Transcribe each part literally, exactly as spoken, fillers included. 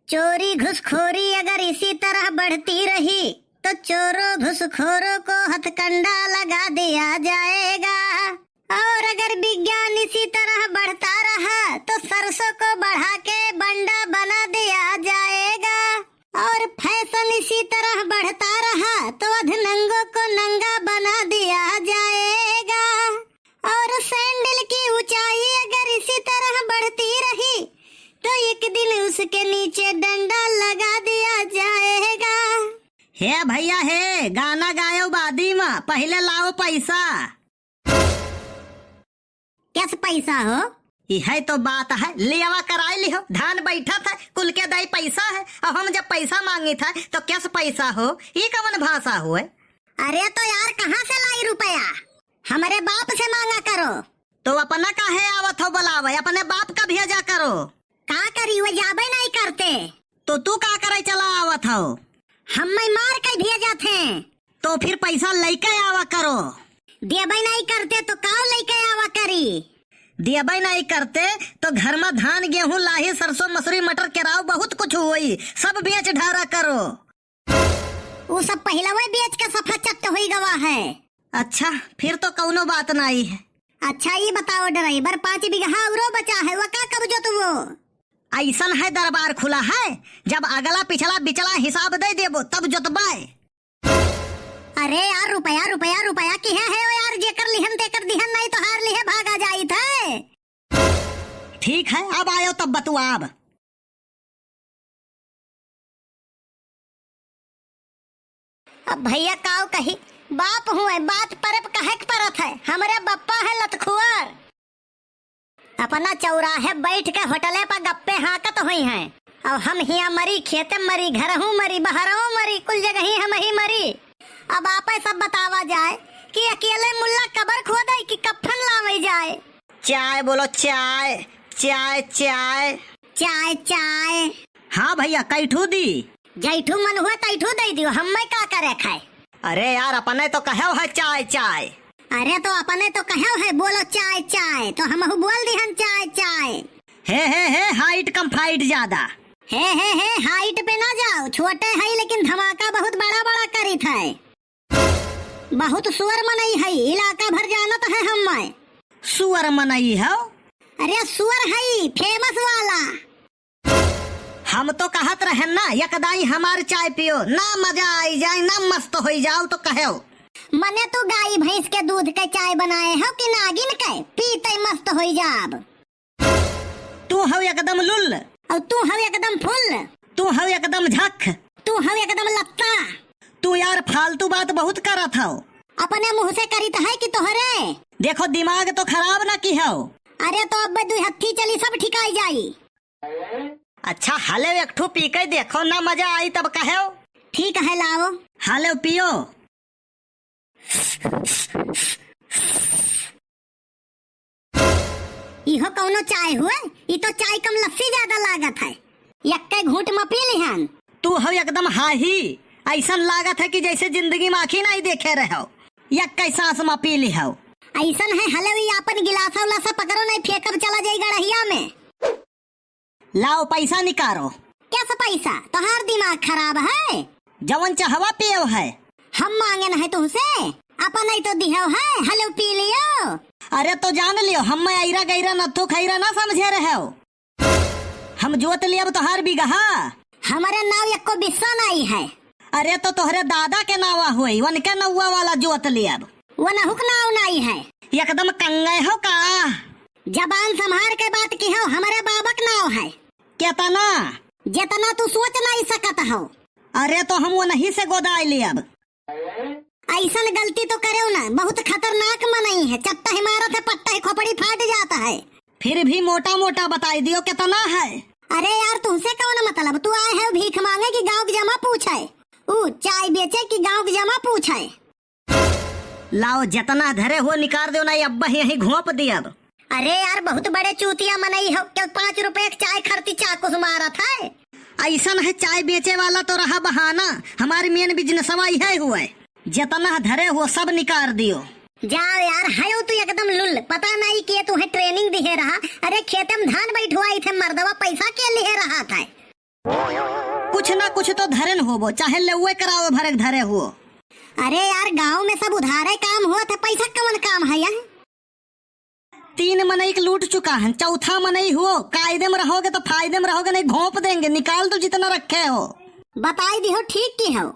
चोरी घुसखोरी अगर इसी तरह बढ़ती रही, तो चोरों घुसखोरों को हथकंडा लगा दिया जाएगा। और अगर विज्ञान इसी तरह बढ़ता रहा, तो सरसों को बढ़ा के बंडा बना दिया जाएगा। और फैशन इसी तरह बढ़ता रहा, तो अधनंगों को नंगा बना दिया जाएगा। और सैंडल की ऊंचाई अगर इसी तरह बढ़ती रही, तो एक दिन उसके नीचे डंडा लगा दिया जाएगा। हे भइया हे, गाना गायो बादी मा, पहिले लाओ पैसा। कस पैसा हो? इहै तो बात है, लेवा कराई लिहो, धान बैठत है, कुल के दाई पैसा है, अब हम जब पैसा मांगित है, तो कस पैसा हो? ई कवन भाषा हुए? अरे तो यार, कहाँ से लाई रुपया? हमरे बाप से मांगा करो। तो अपना काहे आवत हो बुलावे, अपने बाप का भेजा करो। का करी, वो जाबे नहीं करते। तो तू का करे चला आवत हो? हम्मे मार के भेजत हैं। तो फिर पैसा लइके आवा करो। देबे नहीं करते तो का लइके आवा करी? देबे नहीं करते तो घर में धान, गेहूं, लाही, सरसों, मसूरी, मटर, केराव, बहुत कुछ होई, सब बेच ढारा करो। उ सब पहिलवे बेच के सफा चट्ट होई गवा है। अच्छा, फिर तो कौनो बात नाई है। अच्छा, ई बताओ ड्राइवर, पाँच बीघा औरो बचा है, वो का कब जोतबो? ऐसन है दरबार खुला है, जब अगला पिछला बिचला हिसाब दे देबो तब जोतबाए। अरे यार, रुपया, रुपया, रुपया किहे है ओ यार, जेकर लिहन तेकर दिहन, नहीं तो हार लिहे भागा जाइत है। ठीक है, अब आयो तब बतुआब। अब भइया काव कही, बाप हुए, बात परब कहे के परत है, हमरे बप्पा है लतखुअर। अपना चौराहे बैठ के होटले पर गप्पे हाँकत हुई हैं, और हम हियाँ मरी, खेते मरी, घरहू मरी, बहरहू मरी, कुल जगही हम ही मरी। अब आपे सब बतावा जाए कि अकेले मुल्ला कबर खोदे कि कफन लावे जाए। चाय बोलो, चाय, चाय, चाय। चाय, चाय। हाँ भइया, कैठू दी? जैठू मन हुआ तैठू दे दियो, हम्मे का करे खाए। अरे यार, अपने तो कहेव है चाय, चाय। अरे तो अपने तो कहेव है, बोलो चाय, चाय, तो हमहू बोल दिहन चाय, चाय। हे, हे, हे, height कम fight ज्यादा। हे, हे, हे, height पे ना जाओ, छोटे है लेकिन धमाका बहुत बड़ा बड़ा करित है। बहुत सुअर मनई है, इलाका भर जानत है हम्मे। सुअर मनई है? अरे सुअर है, famous वाला। हम तो कहत रहेन ना, एक दाई हमार चाय पियो, ना मजा आई जाए, ना मस्त होई जाओ तो कहेव। मने तू गाई भैंस के दूध के चाय बनाए हो कि नागिन के, पीते मस्त होई जाब। तू हव एकदम लुल्ल। और तू हव एकदम फुल्ल। तू हव एकदम झक। तू हव एकदम लत्ता। तू यार फालतू बात बहुत करत हव। अपने मुँह से करित है कि तोहरे? देखो दिमाग तो खराब ना किहव। अरे तो अब दुई हत्थी चली, सब ठिकाई जाई। अच्छा, हलेव एक ठू पी के देखो, ना मजा आई तब कहेव। ठीक है, लाओ। हलेव पियो। इहो कौनो चाय हुए? ई तो चाय कम लस्सी ज्यादा लागत है। यक्के घूंट में पी लिहन। तू हव एकदम हाही, ऐसन लागत है कि जैसे जिंदगी में आँखी नहीं देखे रहो। यक्के सांस में पी लिहो। ऐसन है, हलेव ई आपन गिलासा उलासा पकड़ो, नहीं फेंकब चला जाई गड़हिया में। लाओ पैसा निकारो। कस पैसा? तोहार दिमाग खराब है? जवन चहवा पियो है। हम मांगेन है तुहसे? अपने तो दिहो है, हलेव पी लियो। अरे तो जान लियो, हम्मे ऐरा गैरा नत्थू खैरा ना समझे रहेव। हम जोत लियब तोहार बिगहा। हमरे नाव एक्को बिस्सा नाई है। अरे तो तोहरे दादा के नावा होई, वनके नौवा वाला जोत लियब। वनहुक नाव नाई है। एकदम कंगे हो का? जबान संभार के बात किहो, हमरे बाबक नाव है। केतना? जेतना तू सोच नाई सकत हो। अरे तो हम वनही से गोदाई लियब। ऐसन गलती तो करेव ना, बहुत खतरनाक मनई है, चट्टा ही मारत है, पट्टा ही खोपड़ी फाट जात है। फिर भी मोटा मोटा बताई दियो केतना है। अरे यार, तुमसे कौन मतलब, तू आए है भीख मांगे कि गाँव के जमा पूछे? ऊ चाय बेचे कि गाँव के जमा पूछे? लाओ, जेतना धरे हो निकार देव, नहीं अब्बा ही यहीं घोंप दियब। अरे यार, बहुत बड़े चूतिया मनई हो, क्यों पाँच रुपए के चाय खरती चाकुस मारत है? ऐसन है, चाय बेचे वाला तो रहा बहाना, हमारी main businessवा इहे हुए। जेतना धरे हो सब निकार दियो। जाओ यार, हयो तू एकदम लुल, पता नहीं के तुहे training दिहे रहा। अरे खेते में धान बैठवाई थे मर्दवा, पैसा के लिहे रहा था? कुछ ना कुछ तो धरेन होबो, चाहे लेउए करावे भरे के धरे हो। अरे यार, गाँव में सब उधारे काम होत है, पैसा कवन काम है यार? तीन मनई के लूट चुका है, चौथा मनई हो, कायदे में रहोगे तो फायदे में रहोगे, नहीं घोंप देंगे, निकाल दो जितना रखे हो। बताई दिहो, ठीक की हो।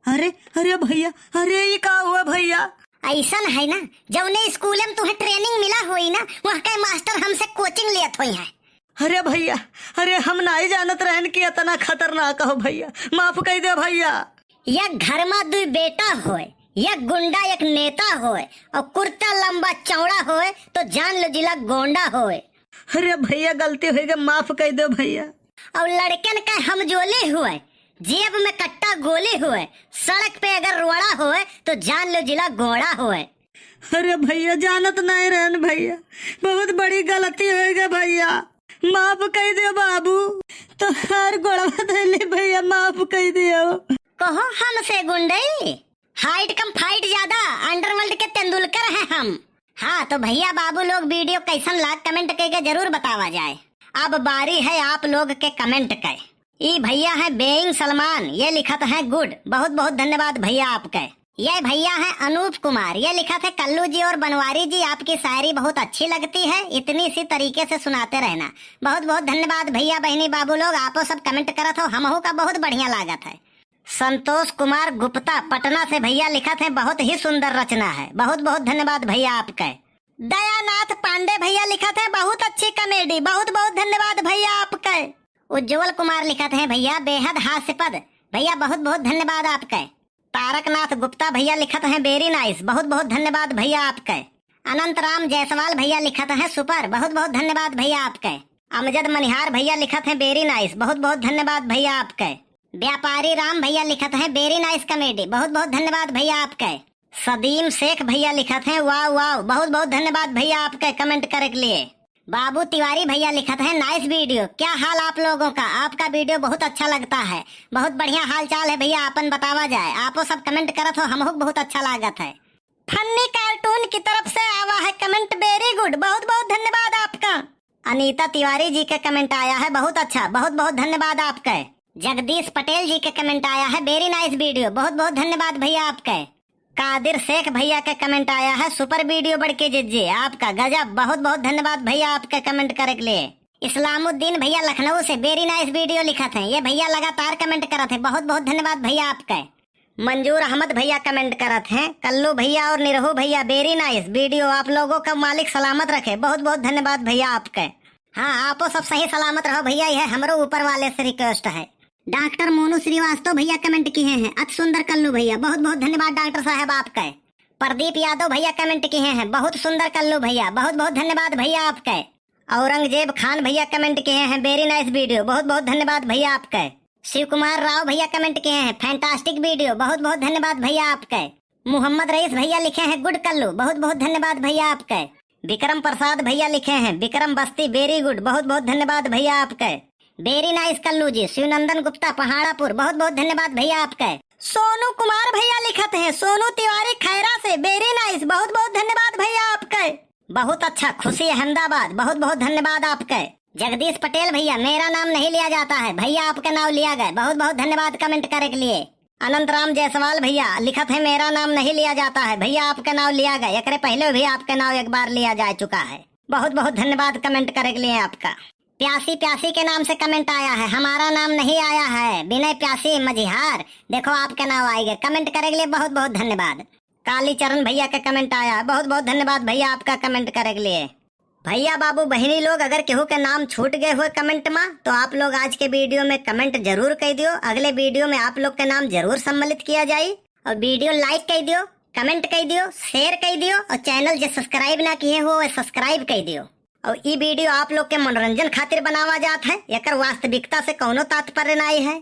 अरे, अरे भैया, अरे ई का हुआ भैया? ऐसन है ना, जौने स्कूल में तुहे training मिला होई ना, वहाँ के मास्टर हमसे coaching लेत होई है। अरे भैया, अरे हम नाई जानत रहन कि इतना खतरनाक हो भैया, माफ कई दे भैया। एक घर मा दुई बेटा होय, एक गुंडा एक नेता होय, और कुर्ता लंबा चौड़ा होय तो जान लो जिला गोंडा होय। अरे भैया गलती हो गई, माफ कई दे भैया। और लड़कन का हमजोली होय, जेब में कट्टा गोली होय, सड़क पे अगर रोड़ा होय तो जान लो जिला गोंडा होय। अरे भैया जानत नहीं रहन भैया, बहुत बड़ी गलती हो गई भैया, माफ कई दे बाबू, तोहार गोड़वा धइली भैया, माफ कई दियो। कहो हमसे गुंडई, height कम fight ज्यादा, underworld के तेंदुलकर हैं हम। हाँ तो भैया बाबू लोग video कैसन लाग comment कइके जरूर बतावा जाए। अब बारी है आप लोग के comment के। ई भैया हैं बेइंग सलमान, ये लिखत हैं good, बहुत बहुत धन्यवाद भैया आपके। ये भैया हैं अनूप कुमार, ये लिखत है कल्लू जी और बनवारी जी आपकी शायरी बहुत अच्छी लगती है, इतनी सी तरीके से सुनाते रहना। बहुत बहुत धन्यवाद भैया बहनी बाबू लोग, आपो सब comment करत हो, हमहू का बहुत बढ़िया लागत है। संतोष कुमार गुप्ता पटना से भैया लिखत हैं बहुत ही सुंदर रचना है, बहुत बहुत धन्यवाद भैया आपके। दयानाथ पांडे भैया लिखत हैं बहुत अच्छी comedy, बहुत बहुत धन्यवाद भैया आपके। उज्जवल कुमार लिखत हैं भैया बेहद हास्यास्पद, भैया बहुत बहुत धन्यवाद आपके। तारकनाथ गुप्ता भैया लिखत हैं very nice, बहुत बहुत धन्यवाद भैया आपके। अनंत राम जायसवाल भैया लिखत हैं super, बहुत बहुत धन्यवाद भैया आपके। अमजद मनिहार भैया लिखत हैं very nice, बहुत बहुत धन्यवाद भैया आपके। व्यापारी राम भैया लिखत हैं very nice comedy, बहुत बहुत धन्यवाद भैया आपके। सदीम शेख भैया लिखत हैं wow wow, बहुत बहुत धन्यवाद भैया आपके comment करे के लिए। बाबू तिवारी भैया लिखत हैं nice video, क्या हाल आप लोगों का, आपका video बहुत अच्छा लगता है, बहुत बढ़िया हाल चाल है भैया, आपन बतावा जाए, आपो सब comment करत हो, हमहू के बहुत अच्छा लागत है। Funny cartoon की तरफ से आवा है comment, very good, बहुत बहुत धन्यवाद आपका। अनीता तिवारी जी के comment आया है, बहुत अच्छा, बहुत बहुत धन्यवाद आपके। जगदीश पटेल जी के comment आया है, very nice video, बहुत बहुत धन्यवाद भैया आपके। कादिर शेख भैया के comment आया है, super video बड़के जिज्जी, आपका गजब, बहुत बहुत धन्यवाद भैया आपके comment करे के लिए। इस्लामुद्दीन भैया लखनऊ से very nice video लिखत हैं, ये भैया लगातार comment करत हैं, बहुत बहुत धन्यवाद भैया आपके। मंजूर अहमद भैया comment करत हैं, कल्लू भैया और निरहू भैया very nice video, आप लोगों का मालिक सलामत रखे, बहुत बहुत धन्यवाद भैया आपके। हाँ, आपो सब सही सलामत रहो भैया, यह हमरो ऊपर वाले से request है। डॉक्टर मोनू श्रीवास्तव भैया comment किहे हैं, अति सुंदर कल्लू भैया, बहुत बहुत धन्यवाद डॉक्टर साहब आपके। प्रदीप यादव भैया comment किहे हैं, बहुत सुंदर कल्लू भैया, बहुत बहुत धन्यवाद भैया आपके। औरंगजेब खान भैया comment किहे हैं, very nice video, बहुत बहुत धन्यवाद भैया आपके। शिव कुमार राव भैया comment किहे हैं, fantastic video, बहुत बहुत धन्यवाद भैया आपके। मोहम्मद रईस भैया लिखे हैं, good कल्लू, बहुत बहुत धन्यवाद भैया आपके। विक्रम प्रसाद भैया लिखे हैं, विक्रम बस्ती, very good, बहुत बहुत धन्यवाद भैया आपके। Very nice कल्लू जी, शिवनंदन गुप्ता पहाड़ापुर, बहुत बहुत धन्यवाद भैया आपके। सोनू कुमार भैया लिखत हैं, सोनू तिवारी खैरा से, very nice, बहुत बहुत धन्यवाद भैया आपके। बहुत अच्छा, खुशी अहमदाबाद, बहुत बहुत धन्यवाद आपके। जगदीश पटेल भैया, मेरा नाम नहीं लिया जाता है, भैया आपका नाम लिया गया, बहुत बहुत धन्यवाद comment करे के लिए। अनंत राम जायसवाल भैया लिखत है, मेरा नाम नहीं लिया जाता है, भैया आपका नाम लिया गया, एकरे पहले भी आपका नाम एक बार लिया जा चुका है। बहुत बहुत धन्यवाद comment करे के लिए आपका। प्यासी प्यासी के नाम से comment आया है, हमारा नाम नहीं आया है, विनय प्यासी मझिहार, देखो आपका नाम आएगा, comment करे के लिए बहुत बहुत धन्यवाद। कालीचरण भैया का comment आया है, बहुत बहुत धन्यवाद भैया आपका comment करे के लिए। भैया बाबू बहिनी लोग, अगर केहू के नाम छूट गए हुए comment मा, तो आप लोग आज के video में comment जरूर कइ दियो। अगले video में आप लोग के नाम जरूर सम्मिलित किया जाई। और video like कइ दियो, comment कइ दियो, share कइ दियो और channel जे subscribe ना किए हो, वह subscribe कइ दियो। और ई video आप लोग के मनोरंजन खातिर बनावा जात है, एकर वास्तविकता से कौनो तात्पर्य नाई है।